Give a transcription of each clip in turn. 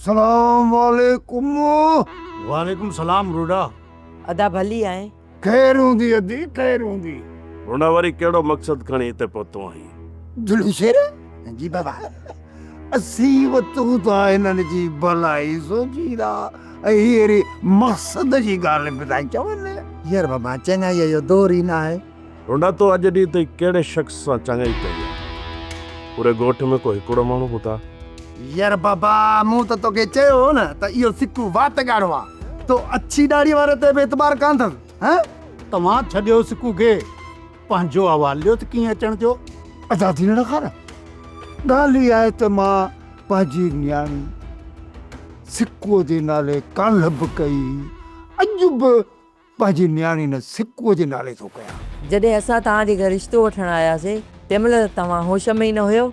سلام عليڪم. وعليڪم سلام روڊا. ادا ڀلي آئين. خير هوندي ادي خير هوندي. روڊا وري ڪهڙو مقصد کڻي هتي پهتو آهين؟ دلشير، جي بابا اسين به تون ٿا هنن جي ڀلائي سوچيندا ۽ هي اهڙي مقصد جي ڳالهه به ٿا چون. يار بابا چڱائيء جو دور ئي ناهي. رونڊا تو اڄ ڏينهن تائين ڪهڙي شخص سان چڱائي ڪئي آهي؟ پوري ڳوٺ ۾ ڪو هڪڙو ماڻهو ٻڌاء. يار بابا مون ته توکي چيو هو نه ته اهو سڪو وات ڳاڙهو آ. تو اڇي ڏاڙهي واري تي به اعتبار ڪانه اٿس هه؟ توهان ڇڏيو سڪو کي، پنهنجو احوال ڏيو ته ڪيئن اچڻ ٿيو؟ ادا دينڻ خان، ڳالهه اها آهي ته مان پنهنجي نياڻي سڪوء جي نالي ڪالهه به ڪئي هئي، اڄ به پنهنجي نياڻي نه سڪوء جي نالي ٿو ڪيان. جڏهن اسان توهان جي گهر رشتو وٺڻ آياسي، تنهن مهل ته توهان هوش ۾ ئي نه هيو،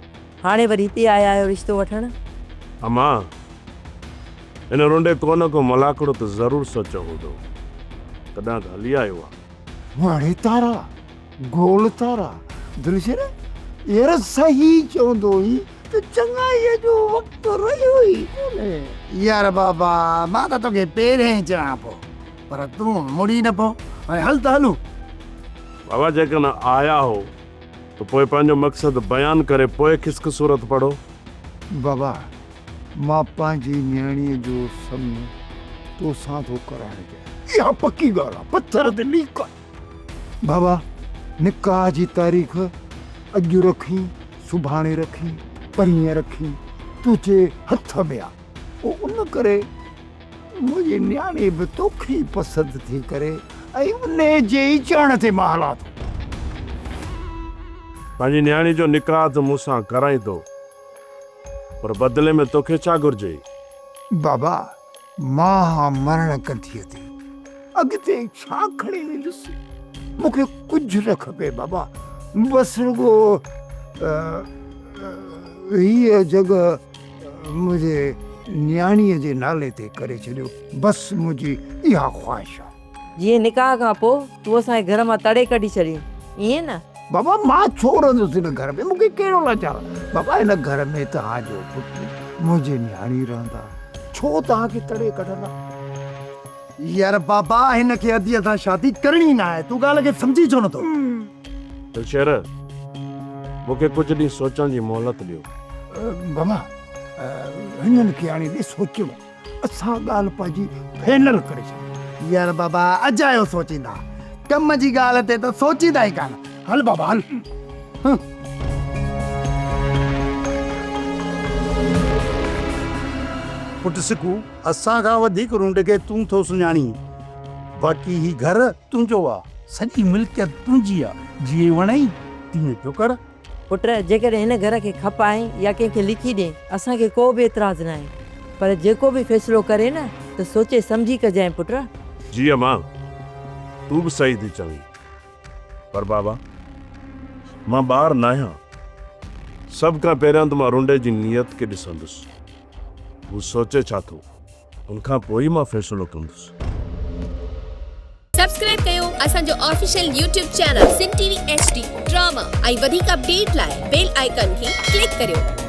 هاڻي وري هتي آيا آهيو رشتو وٺڻ؟ امان، هن رنڊي ڪو نه ڪو ملاکڙو ته ضرور سوچيو هوندو، تڏهن ته هلي آيو آ. واڙي تارا، گول تارا، دلشير، يار صحيح چوندو هئين ته چڱائيء جو وقت رهيو ئي ڪونهي. يار بابا، مان ته توکي پهرين ئي چوان پيو. پر تون مڙي نه پئو ۽ هل ته هلون. بابا جيڪڏهن آيا هو ته پوء پنهنجو مقصد بيان ڪري پوء کسڪ سورت پڙهو. بابا مان پنهنجي نياڻيء جو سڱ توسان ٿو ڪرائڻ چاهيان. اها پڪي ڳالهه آهي، پٿر تي ليڪ آهي. بابا نڪاح جي تاريخ اڄ رکين، سڀاڻي رکين، پرينء رکين، تنهنجي هٿ ۾ آهي. ان ڪري منهنجي نياڻي به توکي ئي پسند ٿي ڪري ۽ انهيء جي ئي چوڻ تي مان هلان ٿو. پنهنجي نياڻي جو نڪاح ته مون سان ڪرائين ٿو، پر بدلي ۾ توکي ڇا گهرجي؟ بابا، مان هان مرڻ ڪنڌيء تي، اڳتي ڇا کڻي ويندس؟ مون کي ڪجهه نه کپي بابا، بس رڳو هيء جڳهه منهنجي نياڻيء جي نالي تي ڪري ڇڏيو، بس منهنجي اها خواهش آهي. جيئن نڪاح کان پوء تون اسان کي گهر مان تڙي ڪڍي ڇڏين، ائين نه؟ بابا مان ڇو رهندس هن گهر ۾، مون کي ڪهڙو لاچار آهي. بابا هن گهر ۾ توهان جو پٽ، منهنجي نياڻي رهندا، ڇو توهان کي تڙي ڪڍندا؟ يار بابا هن کي اديء سان شادي ڪرڻي ناهي، تون ڳالهه کي سمجهين ڇو نٿو؟ دلشير، مون کي ڪجهه ڏينهن سوچڻ جي مهلت ڏيو. بابا، هنن کي آڻي ڏي سوچڻو. اسان ڳالهه پنهنجي فينل ڪري ڇڏي. يار بابا، اجايو سوچيندا. ڪم جي ڳالهه تي ته سوچيندا ئي ڪانه. هل بابا هل. پٽ سکو، اسان کان وڌيڪ رونڊ کي تون ٿو سڃاڻين. باقي هي گهر تنهنجو آ، سڄي ملڪيت تنهنجي آ، جيئن وڻئي تيئن پيو ڪر. پٽ، جيڪڏهن هن گهر کي کپائين يا ڪنهن کي لکي ڏين، اسان کي ڪو به اعتراض ناهي. پر جيڪو به فيصلو ڪرين نه ته سوچي سمجهي ڪجانء پٽ. جي امان، تون به صحيح ٿي چوين. پر بابا، مان ٻار ناهيان. سڀ کان پهريان ته مان رنڊي جي نيت کي ڏسندس. هو سوچي ڇا ٿو؟ ان کان پوء ئي مان فيصلو ڪندس. سبسڪرائب ڪيو اسان جو official YouTube channel Sindh T V H D drama ۽ وڌيڪ اپڊيٽ لاء بيل آئيڪان کي ڪلڪ ڪريو.